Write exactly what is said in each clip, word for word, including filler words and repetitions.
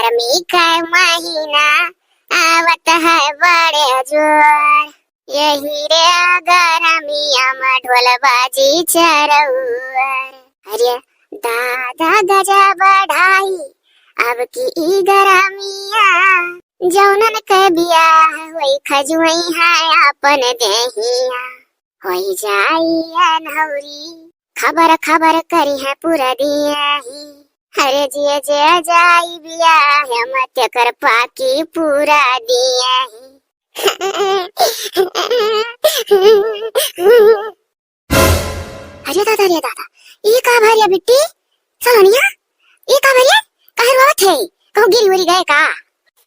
सतमी का महीना आवत है बड़े जोर। यही रे गरमिया में ढोल बाजी चरौर। अरे दादा गजब ढाई अब की ई गरमिया, जौनन के बियाह होई खजुई है अपन देहिया। होई जाई अनहौरी, खबर खबर करी है पूरा दिया ही। अरे जिया जिया जाई बियाह मत कर पाकी पूरा दिया ही। अरे दादा, अरे दादा, ई का भरिया बिट्टी? सलोनिया, ई का भरिया? काहे रोवत है? कहूँ गिरी उरी गए का?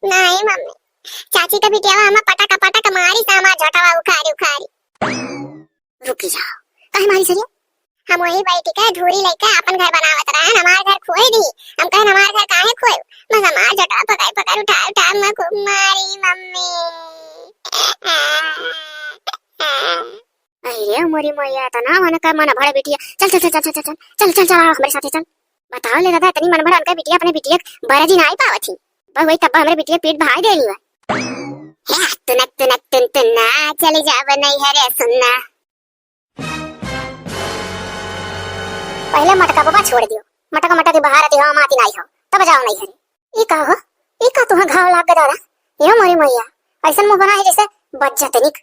नहीं मम्मी, चाची का बिटिया हमें पटक पटक मारी से हमार झोटवा उखारी उखारी। रुकी जाओ, काहे मारी सरिया? हम वही बैठ के धूरी लेके अपन घर बनावत रहन, हमार घर खोए दी। हम कहन हमार घर काहे खोए? बस हमार झोटवा पकड़ पकड़ उठा उठा मैं खूब मारी मम्मी। अरे मोरी मैया, तना मन का मन भर बिटिया। चल चल चल चल चल चल चल चल चल, आओ हमरे साथे चल। बताओ ले दादा, इतनी मन भर उनका बिटिया अपने बिटिया के बरजी ना आई पावत ही। बस वही तब हमरे बिटिया पीठ भाई देली बा। हे तुनक तुनक तुन तुन ना, चली जाब नैहरे सुनना। पहले मटका बबा छोड़ दियो, मटका मटकी बहार दियो, हम आती नाई हो, तब जाओ नैहरे। ई का हो, ई का तुहा घाव लाग गया दादा? यो मोरी मैया, ऐसन मुंह बना है जैसे बज्जत निक।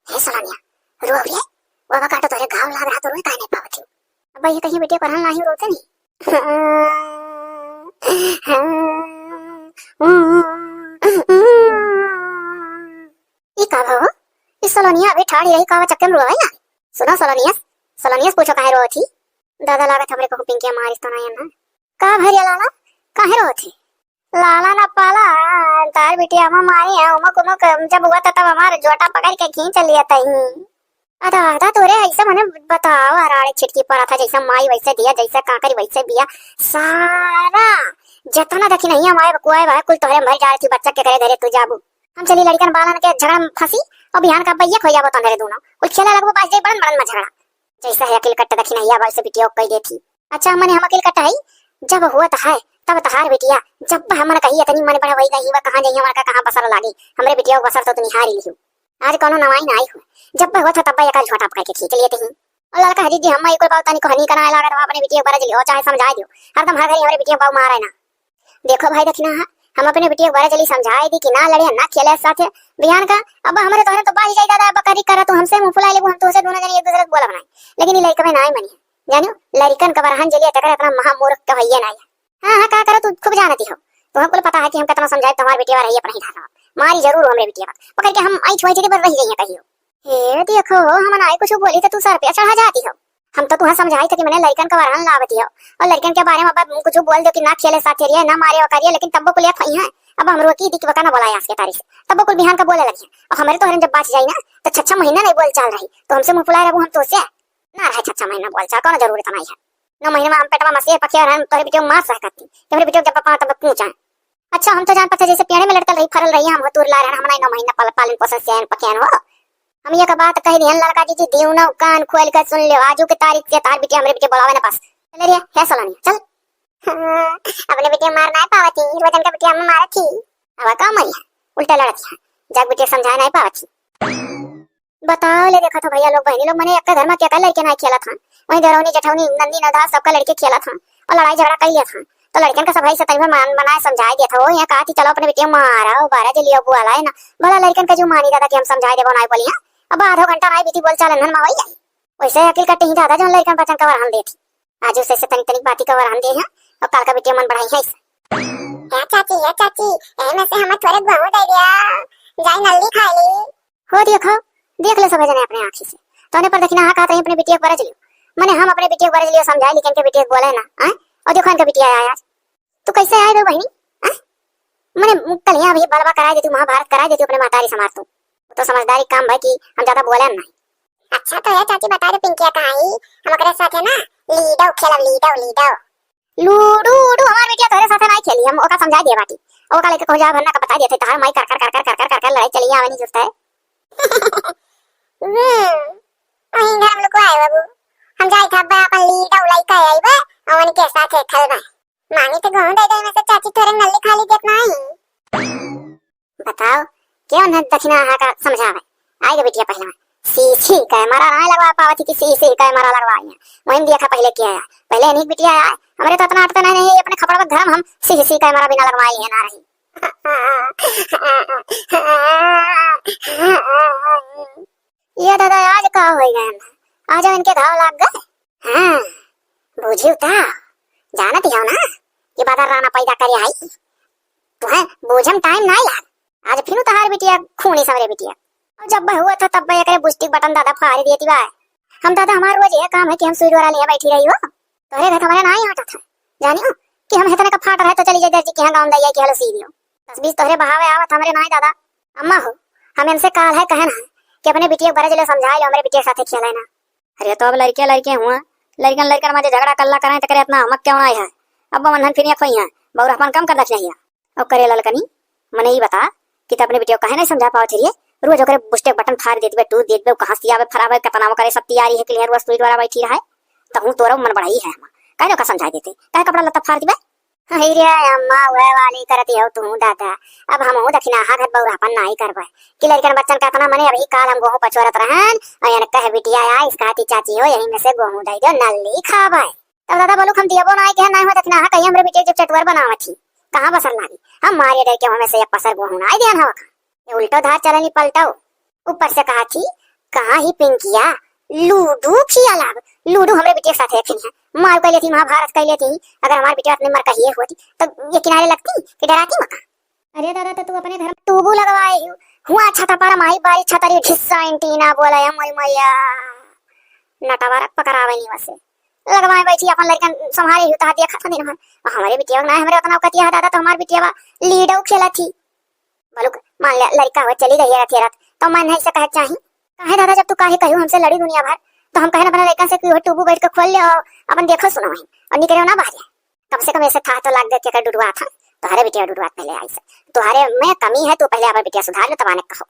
हे सलानिया, रो रे, वो बका तो तोरे घाव लाग रहा तो रोए काहे नहीं पावत हो? अब ये कहीं बिटिया पढ़न लाही रोते नहीं। ई का भा हो? ई सलोनिया अभी ठाड़ी रही, कावा चक्कर में रोवे ना। सुनो सलोनियस, सलोनियस पूछो काहे रोवत ही? दादा लागत हमरे कहूँ पिंकिया मारिस तो ना ना। का भरिया लाला, काहे रोवत ही? लाला ना पाला, तार बिटिया हम मारी है, उमक उमक जब हुआ था तब हमार जोटा पकड़ के खींच लिया तही। अदा अदा तोरे ऐसे मने बताओ, हराड़े छिटकी पड़ा था जैसे माई वैसे दिया, जैसे कांकरी वैसे बिया। सारा जतना दखिनहिया माई बकुआ है कुल तोहरे में भर जा रही थी, बच्चा के करे घरे तू जाबू। हम चली लड़िकन बालन के झगड़ा में फंसी और बिहान का अब्बा ये खोई जाबो तोहरे दोनों। कुल खेला लगबो बाज जाई बड़न बड़न में झगड़ा। जैसा है अकिल कट्ट दखिनहिया बाई से बिटिया कह देती। अच्छा मने हम अकिल कट्ट है, जब हुआ तो है तब तहार बिटिया जब हमन कही इतनी मन बढ़वई गई वह कहाँ जाइए वहाँ का कहाँ बसर लागी। हमरे बिटिया को बसर तो तुम हारी लियो। आज कोनो नवाई ना आई हो, जब हुआ था तब एकर झोटा पकड़ के खींच लिए तही। और लड़का हजी जी हम कुल बात तनी कहनी का ना लागत अपने बिटिया को बरज लियो चाहे समझा दियो। हरदम हर घड़ी हमरे बिटिया को मारे ना। देखो भाई दखिनहा, हम अपने बिटिया के बारे चली समझाए दी कि ना लड़े, ना खेले साथे। बिहान का अब हमरे तोहरे तो बाही जाई दादा, अब करी करा तू हमसे मुंह फुला लेबू, हम तुमसे दोनों जने एक दूसरे को बोला बनाए। लेकिन ये लड़का में ना ही मनी है, जानियो लड़िकन का बरहन जलिया तकर इतना महामूर्ख तो है ये ना है। हाँ हाँ, का करो तू खूब जानती हो, तुहन कुल पता है कि हम कितना समझाए तुम्हारे बिटिया रही अपना ही ढाका मारी जरूर हमरे बिटिया पर पकड़ के हम आई छुआई जगह पर रही जाइए कहियो। हे देखो, हम ना कुछ बोली तो तू सर पे चढ़ा जाती हो। हम तो तुहा समझाई था कि मैंने लड़िकन का वरहन लावती हो और लड़िकन के बारे में अब कुछ बोल दो कि ना खेले साथे रहिए, ना मारे वकारिए, लेकिन तब वो कुल ये फई है। अब हम रोकी दी कि वका ना बोला आज के तारीख से, तब वो कुल बिहान का बोले लगी है। और हमारे तोहरे जब बाच जाई ना तो छह छह महीना नहीं बोल चाल रही, तो हमसे मुंह फुलाए रहू हम तो से ना रहे छह छह महीना बोल चाल, कौन जरूरत नहीं है। नौ महीने में हम पेटवा में से पखे रहन तोहरे बिटियो मार सह करती, तोहरे बिटियो जब पापा तब पूछा। अच्छा, हम तो जान पता जैसे पेड़े में लटकल रही, फरल रही, हम तोर ला रहन, हम नहीं नौ महीना पाल-, पालन पोषण से आयन पकियान हो। हम ये का बात कह दिहन लड़का जी, जी, दीव ना कान खोल के सुन लियो, आजू के तारीख से तार बिटिया हमरे बिटिया बोलावे ना पास। चले रे, हे सलोनी, चल। अपने बिटिया मार ना पावत ही, रोजन का बिटिया हम मारत ही। अब का मरिया, उल्टा लड़त ही। जाग बिटिया समझाए ना पावत ही। बताओ ले, देखत हो भैया लोग, बहनी लोग, मने एक्का घर में केका लड़के ना खेलत हन, वहीं देरौनी, जेठौनी, नंदी, नौधा सबका लड़के खेलत हन और लड़ाई झगड़ा कर लेत हन। तो लड़कन का सब भाई से तनी भर मान बनाए समझाए देत हो, यहाँ कहती चलो अपने बिटिया मारा, बारह जे लियो बुआ लाए ना, भला लड़कन का जो मानी दादा कि हम समझाए देबो ना बोली, हाँ? अब आधो घंटा ना बीती बोल चालन हन मावई जाई। वैसे अकिल कट्टे ही दादा जौन लड़कन बचन का वरहन देती। आजू से, से तनी तनी बाती का वरहन दे हैं और काल का बिटिया मन बढ़ाई है। हे चाची, हे चाची, एमे से हमें थोड़े गहूं दे दिया, जाई नल्ली खा ली। हो देखो, देख ले सब जने अपने आँखी से। तोने पर देखी ना, हाँ, कहत रही अपने बिटिया के बरज लियो। मने हम अपने बिटिया के बरज लियो, समझाए, लेकिन के बिटिया के बोले ना, आय? और देखो इनका बिटिया आया आज। तू कैसे आए बे बहिनी? आय? मने कल यहाँ अभी बलवा कराए देती, महाभारत कराए देती अपने महतारी समार तू। तो समझदारी काम भाई कि हम ज्यादा बोले नहीं। अच्छा तो है चाची, बता दे पिंकिया कहाँ ही? हम ओकरे साथ है ना, लीडो खेलब, लीडो, लीडो। लूडो उडो हमार बिटिया तोहरे साथे नाई खेली, हम ओका समझा दिए बाटी। ओका लेके कहूँ जा भरना का बता दिए थे, तहार माई कर कर कर कर कर कर कर कर लड़ाई चली आवे नहीं जुस्ता है। हम्म, वहीं घर में लुकवाए बाबू। हम जाई था बा अपन लीडा उलाई का आई बा, और उनके साथे खेलबा। मांगी तो गहूं दे दे में से चाची तोरे नल्ली खाली देत नाई। बताओ, क्यों न दखिनहा का समझावे? आइगा बिटिया पहिले में। सीसी कैमरा नाहीं लगवा पावत ही कि सीसी कैमरा लगवाई है। वहीं देखा पहिले क्या है। पहिले इन्हीं बिटिया आए, हमरे तो इतना अटते नहीं, नहीं, अपने खपड़वा के घर में हम सीसी कैमरा बिना लगवाए लिए ना रही। ये दादा, आज का होइ गए? आज इनके घाव लाग गए। हाँ, बूझिउ त, जानत ही हो ना कि बदर राना पैदा करे आई। तुहें बूझे में टाइम नाहीं लाग। आज फिर तोहार बिटिया खूनी समरे बिटिया। और जब हुआ था तब एकरे बुस्टिक बटन दादा फाड़ देती बा। हम दादा, हमार रोज यह काम है कि हम सुई डोरा लिए बैठी रही हो। तोहरे घर हमारे नाहीं आटत है, जानियो कि हम इतने का फाट रहे तो चली जाए दर्जी के यहाँ गाँव दैया के हलो सी दियो। तसबीस तोहरे बहावे आवत हमरे नाहीं दादा। अम्मा हो, हम इनसे काल है कहन है कि अपने बिटिया के बरे जिले समझाए लो, हमरे बिटिया के साथे खेले ना। अरे तो अब लड़के लड़के हुआ, लड़कन लड़कन में जे झगड़ा कल्ला करें तो करे इतना हमक क्यों नाहीं है? अब मनहन फिर खोई है, बउर अपन कम कर दखिया हिया। अब करे ललकनी, मने ई बता कि त अपने बिटिया को काहे नाहीं समझा पावत है रे? रोज ओकरे बुस्टे बटन फाड़ देत बे, टूट देत बे, कहाँ से आवे फरावे, कितना ओकरे सब तैयारी है कि लिहर रोज सुई द्वारा बैठी रहे। त हूँ तोरा मन बढ़ाई है हम। काहे ओका समझाई देते? काहे कपड़ा लत्ता फाड़ दिबे? हे रे अम्मा, वह वाली करती हो तू दादा। अब हम हूँ दखिनाहा घर बउरापन नाहीं करबे कि लड़कन बच्चन का इतना मने अभी काल हम गोहूँ पछोरत रहन और यार कह बिटिया आइस कहती चाची हो यही में से गोहूँ दे दो नल्ली खाबे। तब दादा बोलू हम दियबो नाहीं, कहे नाहीं हो दखिनाहा कहीं हमरे बिटिया जब चटुअर बनावत ही। कहाँ बसर लागी? हम मारे डर के हमें से एक पसर गोहूँ नाहीं देन हो। ये उल्टो धार चलनी पलटो। ऊपर से कहा थी, कहाँ ही पिंकिया, लूडो खिया लाग। लूडो हमरे बिटिया के साथ है खेली है। मार कह लेती, महाभारत कह लेती। अगर हमार बिटिया इतने मर कहिए होती, तो ये किनारे लगती कि डराती मका? अरे दादा, तो तू अपने घर में टूबू लगवाए हो। हुआ छत पर माई बारी छतरी ढिस्सा एंटीना बोला, या मोरी मैया। नटवरक पकड़ावे नहीं वसे। लगवाए बैठी अपन लड़कन संभारे ही, तहा देखत हो दिन भर। और हमरे बिटिया ना, हमरे उतना औकात है दादा, तो हमार बिटिया लीडो खेला थी। बलुक मान ले, लड़का हो चली गई है रतिया रात, तो मन है इसे कहे चाही। काहे दादा, जब तू काहे कहू हमसे लड़ी दुनिया भर, तो हम कहे ना अपने लड़कन से कि वो टूबू बैठ के खोल ले और अपन देखो सुनो वहीं, और निकले ना बाहर। कम से कम ऐसे था तो लाग देती अगर डुडुआ था, तुम्हारे बिटिया डुडुआ पहले आई से। तुम्हारे में कमी है, तू पहले अपन बिटिया सुधार लो, तब आने कहो।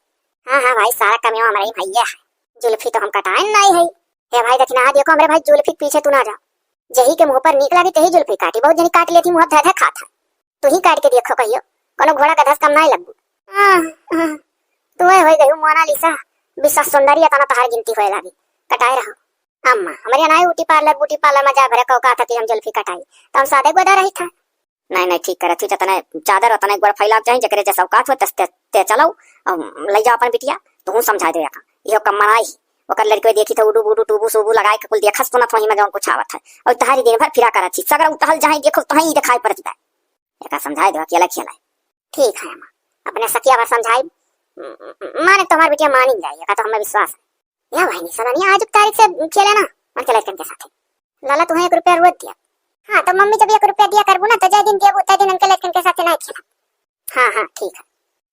हाँ, हाँ भाई, सारा कमी हमारे ही भैया है। जुल्फी तो हम कटाए नहीं है। हे भाई, दखिनाहा देखो, हमरे भाई जुल्फी के पीछे तू ना जा। जही के मुँह पर नीक लागी, तही जुल्फी काटी। बहुत जनी काट लेती, मुँह धै धै खात है। तू ही काट के देखो कहियो, कोनो घोड़ा गधा से कम नाहीं लगबू। आह, आह, तू है होई गई मोनालिसा, विश्व सुंदरी, इतना तहार गिनती होए लागी। कटाए रहो। अम्मा, हमरे नाहीं ब्यूटी पार्लर, ब्यूटी पार्लर में जा भरे का औकात है कि हम जुल्फी कटाई, तो हम सादे गोदा रही था। नहीं, नहीं, ठीक करत ही, जतने चादर उतने गोड़ फैलाव चाही, जकरे जैसा औकात हो, तस ते, ते चलाओ, अम, ले जाओ अपन बिटिया, तू समझा दे का। इहो कम मनाई, ओकर लड़के देखी तो उडू बुडू टूबू सूबू लगाए के कुल देखस सुनत वही में जौन कुछ आवत है, और तहारी दिन भर फिरा करत ही, सगरा उतहल जहाँ देखो तहीं दिखाई पड़त बा। एका समझाए दो, अकेला खेला है। ठीक है अम्मा, अपने सखिया भर समझाई, म-, म-, माने तुम्हार बिटिया मानी जाए, एका तो हमें विश्वास है। या बहिनी, सलोनी, आज तारीख से खेले ना, मन के लड़कन के साथे। लाला, तुम्हें एक रुपया रोज दिया। हाँ, तो मम्मी जब एक रुपया दिया करबू ना, तो जय दिन दिया, उतना दिन उनके लड़कन के साथे नहीं खेला। हाँ, हाँ, ठीक है।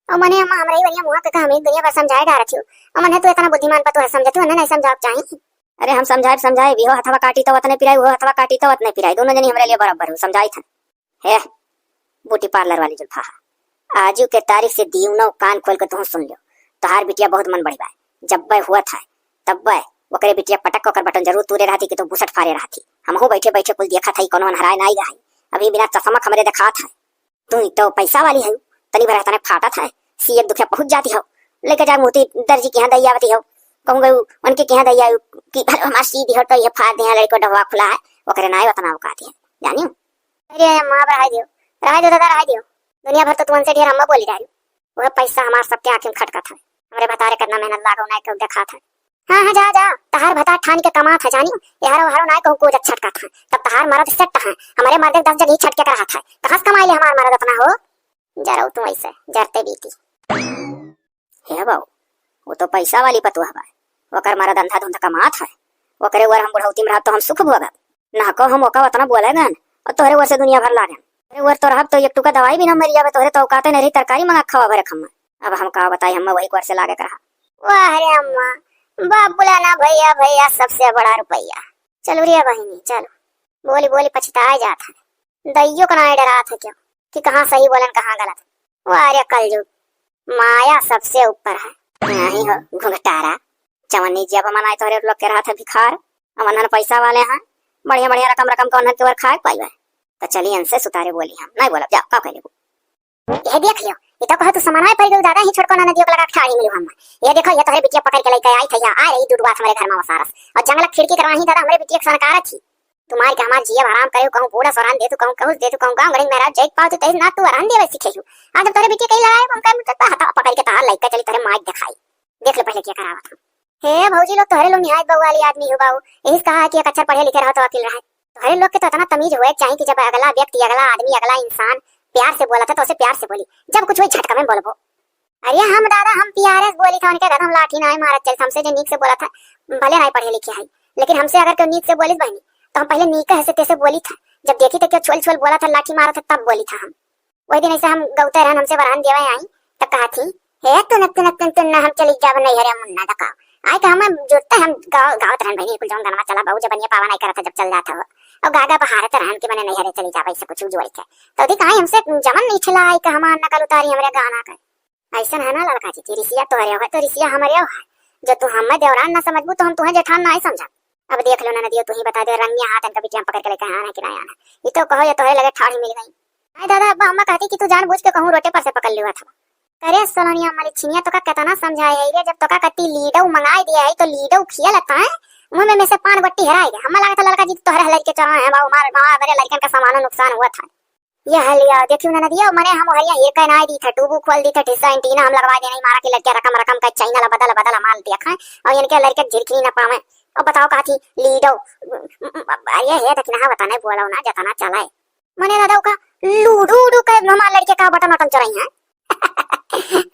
और मने अम्मा, हमरा ही बढ़िया मुँह के हम एक दुनिया भर समझाए डारत हो। और मने तू इतना बुद्धिमान पर तू समझती हो ना, नहीं समझाओ चाहिए। अरे हम समझाए, समझाए भी हो, हथवा काटी तो वतने पिराई, वो हथवा काटी तो वतने पिराई, दोनों जनी हमरे लिए बराबर हो, समझाई था। हे, ब्यूटी पार्लर वाली जुल्फा, आजू के तारीख से दीवनो कान खोल के तुहूँ सुन लियो। तोहार बिटिया बहुत मन बड़ी बा। जब्बे हुआ था, तब्बे ओकरे बिटिया पटक के ओकर बटन जरूर तूरे रहती कि तो बुसट फारे रहती। हमहू बैठे बैठे कुल देखत हई, कोनो अनहराए नाई गई। अभी बिना चश्मक हमरे देखात है। तू ही तो पैसा वाली है, तनी भर तने फाटत है, सी एक दुखिया पहुँच जाती हो, लेके जा मोती दर्जी के यहाँ दई आवती हो, कहूँ गई उनके के यहाँ दई आयु कि भले हमार सी दी हो तो ये फाड़ दे, लड़को डबवा खुला है, ओकरे नाई उतना औकात है, जानियो। अरे अम्मा, अब रहाई दियो, रहाई दियो दादा, रहाई दियो। दुनिया भर तो तुमसे ढेर अम्मा बोली डारी। वह पैसा हमार सबके आँखी में खटका था। हमरे भतारे कितना मेहनत लागो, नाय केहू देखा था। हाँ, हाँ, जा, जा, तहार भतार ठान के कमा था, जानी। यारो हारो नाय कहूँ को जब छटका था। तब तहार मरद सेट है, हमारे मर्द दस जगह छटके कर रहा था। कहाँ से कमाई ले हमार मरद अपना हो? जरो तू ऐसे, जरते बीती। हे बाऊ, वो तो पैसा वाली पतुआ बा, ओकर मरद अंधाधुंध कमात है, ओकरे वर हम बुढ़ौती में रहब तो हम सुख भोगब। ना को हम ओका उतना बोले गन, और तोहरे वर से दुनिया भर लागन। तोहरे वर तो रहब तो एक टुका दवाई भी ना मरी जावे, तोहरे तो औकाते नहीं रही तरकारी मंगा खावा भरे खम्मा। अब हम का बताई, हम वही वर से लागे के रहा। वाह रे अम्मा, बाप बुलाना भैया, भैया सबसे बड़ा रुपया। चलो रे बहिनी, चलो। बोली बोली पछताए जात है। दैयो का नाय डरात है क्यों कि कहाँ सही बोलन, कहाँ गलत। वाह रे कलयुग, माया सबसे ऊपर है। नहीं हो घुघटारा, चवन्नी जी अब मनाए तोहरे लोग के रहत है भिखार, अमन पैसा वाले हैं, बढ़िया बढ़िया रकम रकम का उन्हन के वर खाए पाइबे। तो चली इनसे सुतारे बोली हम, नहीं बोलब, जाओ, का कह लेबू? यह देख लियो, ई तो कहो तू समनवा परि गयू दादा, ही छोटको ननदियो के लगा के ठाढ़ी मिलू हम। ये देखो, ये तोहरे बिटिया पकड़ के लइके आई थैया, आ रही दूध बात हमरे घर मा वसारस। अउर जंगला खिड़की के राही दादा, हमरे बिटिया के सनकारत ही। तू मार के हमार जियब हराम करेउ, कहूँ बूढ़ा सोरान देतू, कहूँ कहूँ देतू, कहूँ गाँव गढ़ी मेहरारू जइत पाओ तू तहिस ना तू हरान देवे सिखेहू। आज जब तोहरे बिटिया कही लड़ाई, हम कहे तो हथवा पकड़ के तहार लइके चली, तोहरे माई देखाई। देख लो पहिले क्या करावत हम। हे भौजी लोग, तोहरे लोग निहायत बउआली आदमी हो बाऊ, यही से कहा है कि एक अक्षर पढ़े लिखे रहो तो अकिल रहे। तोहरे लोग के तो इतना तमीज होए के चाही कि जब अगला व्यक्ति, अगला आदमी, अगला इंसान प्यार से बोलत है तो उसे प्यार से बोली, जब कुछ होई झटका में बोलबो। अरे हम दादा, हम प्यारे से बोली था उनके, हम लाठी नाहीं मारत चली, हमसे जे नीक से बोलत है, भले नाहीं पढ़े लिखे है, लेकिन हमसे अगर कोई नीक से बोली बहनी, तो हम पहिले नीक है से तैसे बोली था। जब देखी तो क्यों छोल छोल बोलत है, लाठी मारत है, तब बोली था हम। वही दिन ऐसे हम गौते रहन, हमसे वरहन देवे आई, तो कहा थी, "हे तुन, तुन, तुन, तुन, ना हम चली जाब नैहरे मुन्ना डकाओ।" आई का हम जुरते हम गाव-, गावत रहन बहनी, कुल जौन गनवा चला बहू, जब बनिया पावा नाहीं करत है, जब चल जात हो। अउर गागा बहारत रहन कि मने नैहरे चली जाब, ऐसे कुछ जोड़ के। तो दी कहा हमसे जमन नहीं छिला आई का हमार नकल उतारी हमरे गाना का। ऐसन है ना लड़का जी, कि रिसिया तोहरे है तो रिसिया हमरे है। जो तू हमें देवरान ना समझबू तो हम तुहें जेठान ना ही समझब। अब देख लो ननदियो, तू ही बता दे, रंगिया हाथ इनका बिटिया पकड़ के लेके आना है कि नहीं आना। ये तो कहो ये तोहरे लगे ठाढ़ी मिल गई। आई दादा, अब्बा अम्मा कहती कि तू जानबूझ के कहूँ रोटे पर से पकड़ लिया था। अरे सोलनिया मलिछिनिया, तोका कितना समझाए है रे, जब तोका कत्ती लीडो मंगाए दिया है तो लीडो खिया लेता है, मुंह में, में से पान गोटी हेराए गए। हमें लगा था लड़का जी तोहरे लड़के चढ़ा है बाबू, मार मार मेरे लड़कन का सामानो नुकसान हुआ था। यह लिया, देखियो ननदिया, मने हम हरिया हीर का नाय दी था, ट्यूब खोल दी था, ढिस्सा एंटीना हम लगवा देना, मारा के लड़के रकम रकम का चाइना ला बदल बदल माल दिया खाए, और इनके लड़के झिरखी ना पावे। अब बताओ का थी लीडो, अरे हे देखी ना, बता नहीं बोला ना, जतना चला है। मने दादा का लूडू उडू के हमार लड़के का बटन वटन चोराई है।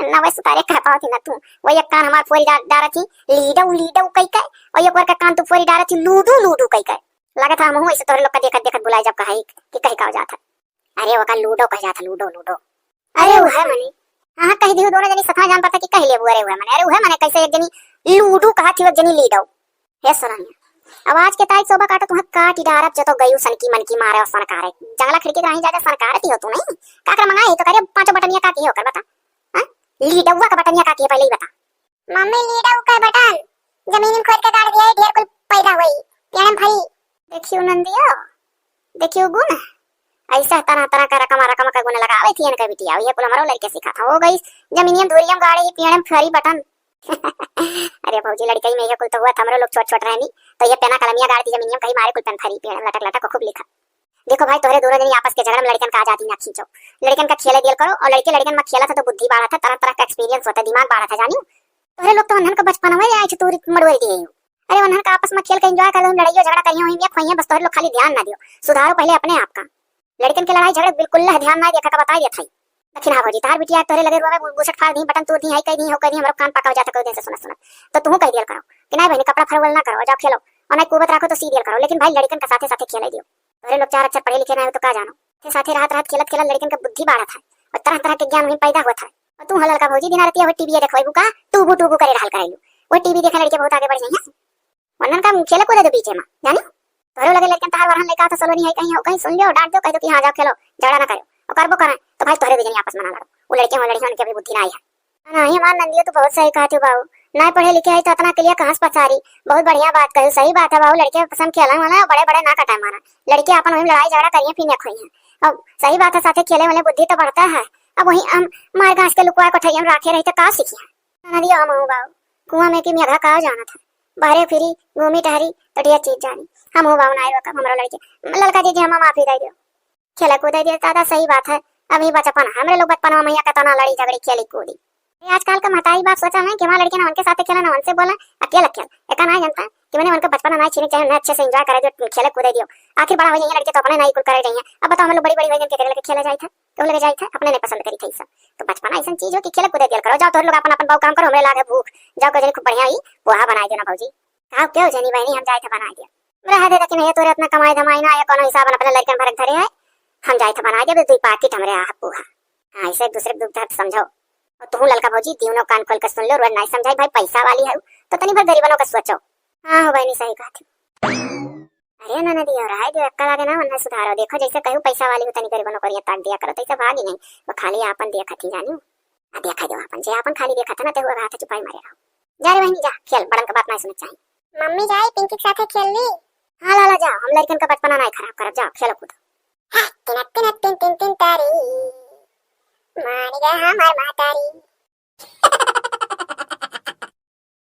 ना वैसे तारे कह पावती ना तू, वो एक कान हमार फोरी डा-, डारा थी, लीडो लीडो कई के, और एक बार का कान तू फोरी डारा थी, लूडू लूडू कई के। लगा था हम हूँ ऐसे तोहरे लोग का देखत देखत बुलाए जब कहा कि कहीं का हो जाता। अरे ओका लूडो कह जात है, लूडो, लूडो। अरे अरे उहे उहे मने। हाँ, कह दियो दोनों जनी सथा जान पड़ता कि कह लेबू। अरे उहे मने, अरे उहे मने कैसे एक जनी लूडो कहा थी, एक जनी लीडो। हे सोरनिया, अब आज के तारीख सोबा काटा तुहे काटी डारब, जतो गयू सनकी मनकी मारे और सनकारे। जंगला खिड़की के राही जा जा सनकारे थी हो तू नहीं? काकर मंगाए तो करे पांचों बटनिया काटी है ओकर बता। हाँ? लीडौआ का बटनिया काटी है पहले ही बता। मम्मी, लीडो का बटन जमीन में खोद के गाड़ दिया, ढेर कुल पैदा हुई, पेड़ में फरी। देखियो नंदियो, देखियो गुण, ऐसा तरह तरह का रकमा रकमा का गुण लगावे थी इनका बिटिया, ये कुल हमरो लड़के सिखा था। हो गई जमीनियम धुरियम गाड़ी, पेड़ में फरी बटन। अरे भौजी, लड़कई में ये कुल तो हुआ था, हमरो लोग छोट छोट रहनी, तो ये पेना कलमिया गाड़ दी जमीनियम, कहीं मारे कुल पेन फरी, पेड़ में लटक लटक खूब लिखा। देखो भाई, तोहरे दोनों जनी आपस के झगड़ा में लड़कन का आजादी ना खींचो। लड़कन का खेले दियल करो, और लड़के लड़कन में खेला था तो बुद्धि बाढ़ा था, तरह तरह का एक्सपीरियंस होता, दिमाग बाढ़ा था, जानियो। तोहरे लोग तो अनहन का बचपन में आए छे तोहरी मड़ोरी दिए हो। अरे उनहन का आपस में खेल के एंजॉय कर लो, लड़ाइयो झगड़ा करियो, वहीं में खोइए, बस तोहरे लोग खाली ध्यान ना दियो, सुधारो पहले अपने आप का। लड़कन के लड़ाई झगड़ा बिल्कुल ला ध्यान ना देखा का बताई देत हई। लेकिन हाँ भौजी, तार बिटिया तोहरे लगे रुआ में बु-, बुसट फाड़ दी, बटन तोड़ दी, हाई कह दी, हो कह दी, हमरो कान पाका हो जाता कई दिन से सुनत सुनत। तो तुहू कह दियल करो कि नहीं बहनी, कपड़ा फरवल ना करो, जाओ खेलो, और नहीं कुबत रखो तो सी दियल करो, लेकिन भाई लड़कन का साथे साथे खेले दियो। तोहरे लोग चार अक्षर पढ़े लिखे ना हो तो का जानो। साथे साथे रहत रहत खेलत खेलत लड़कन के बुद्धि बाढ़त है और तरह तरह के ज्ञान वहीं पैदा होत है। और तू हो ललका भौजी, बिना रतिया वो टीवी देखो का टूबू टूबू करे रहल करेलू। वो टीवी देखे लड़के बहुत आगे बढ़ जाइए। वरनन का खेले कूदे दो बीचे में, जानी? तोहरे लगे लड़कन तहार वरहन लइका तो सलोनी है कहीं, हो कहीं सुन लियो, डांट दो, कह दो कि हाँ जाओ खेलो, झगड़ा ना करो। और करबो करें तो भाई तोहरे दो जनी आपस में ना लड़ो। वो लड़के हो लड़िया उनके अभी बुद्धि ना आई है। ना ही हमार नंदियो तो बहुत सही कहती हो बाबू, ना पढ़े लिखे है तो इतना के लिए कहाँ से पसारी। बहुत बढ़िया बात कही, सही बात है बाबू, लड़के पसंद खेलन वाला बड़े बड़े ना कटाए मारा। लड़के अपन वही लड़ाई झगड़ा करिए फिर खोइए। अब सही बात है, साथे खेले वाले बुद्धि तो बढ़ता है। अब वही हम मार घास के लुकवा कोठरिया में राखे रही तो का सीखिए? नदिया हम हूँ बाबू, कुआं में कि मेघा का जाना था, बाहरे फिरी, घूमी टहरी, तो ढेर चीज जानी। हम हूँ बाबू, ना रोकब हमरो लड़के। ललका दीदी, हम माफी दे दियो। खेले कूदे दियो दादा, सही बात है, अभी बचपन, हमरे लोग बचपन में मैया कितना लड़ी झगड़ी खेली कूदी। ये आजकल का महतारी बाप सोचा नहीं कि हमारे लड़के ना उनके साथ खेला ना उनसे बोला, अकेला खेल। एका ना जानता कि मैंने उनका बचपन ना छीने, चाहे उन्हें अच्छे से एंजॉय करे दियो, खेले कूदे दियो। आखिर बड़ा हो जाइए लड़के तो अपने नहीं कुल करे जाइए। अब बताओ, हम लोग बड़ी बड़ी हो गए, के लगे खेला जाए था? केहू लगे जाई था, अपने नहीं पसंद करी था ई सब। तो बचपना ऐसन चीज हो कि खेले कूदे दियल करो। जाओ तोहर लोग अपन अपन बाऊ काम करो, हमरे लागे भूख। जाओ के जनी खूब बढ़िया ही पोहा बनाए देना भौजी। का केहू जनी बहनी, हम जाए थे बनाए दिया। रह दे, लेकिन ये तोरे इतना कमाई धमाई ना आया, कोनो हिसाब अपने लड़कन भरक धरे है। हम जाए थे बनाए दिया, दुई पाकिट हमरे आह पोहा। हाँ, ऐसे एक दूसरे के दुख दर्द समझो। और तुहू ललका भौजी, तीनों कान खोल के सुन लो, रोज नहीं समझाई भाई, पैसा वाली है तो तनी भर गरीबनों का सोचो। हाँ हो बहनी, सही कहत हो। अरे ननदी, और रहे दियो, अक्कल आगे ना उन्हें सुधारो। देखो, जैसे कहू पैसा वाली हो, तनी गरीबन नौकरियां ताक दिया करो, तैसे भागी नहीं, वो खाली आपन देखत ही जानियो। आ देखा दो आपन, जे आपन खाली देखत है ना, ते हुआ हाथ चुपाई मारे रहो। जा रे बहनी, जा, खेल, बड़न का बात नहीं सुनना चाहिए। मम्मी जाए, पिंकी के साथे खेल ली। हाँ लाला, जाओ, हम लड़कन का बचपना नहीं खराब करब, जाओ, खेलो कूदो। हाँ, तिन, तिन, तिन, तिन, तिन, तारी। मान गए हमार महतारी।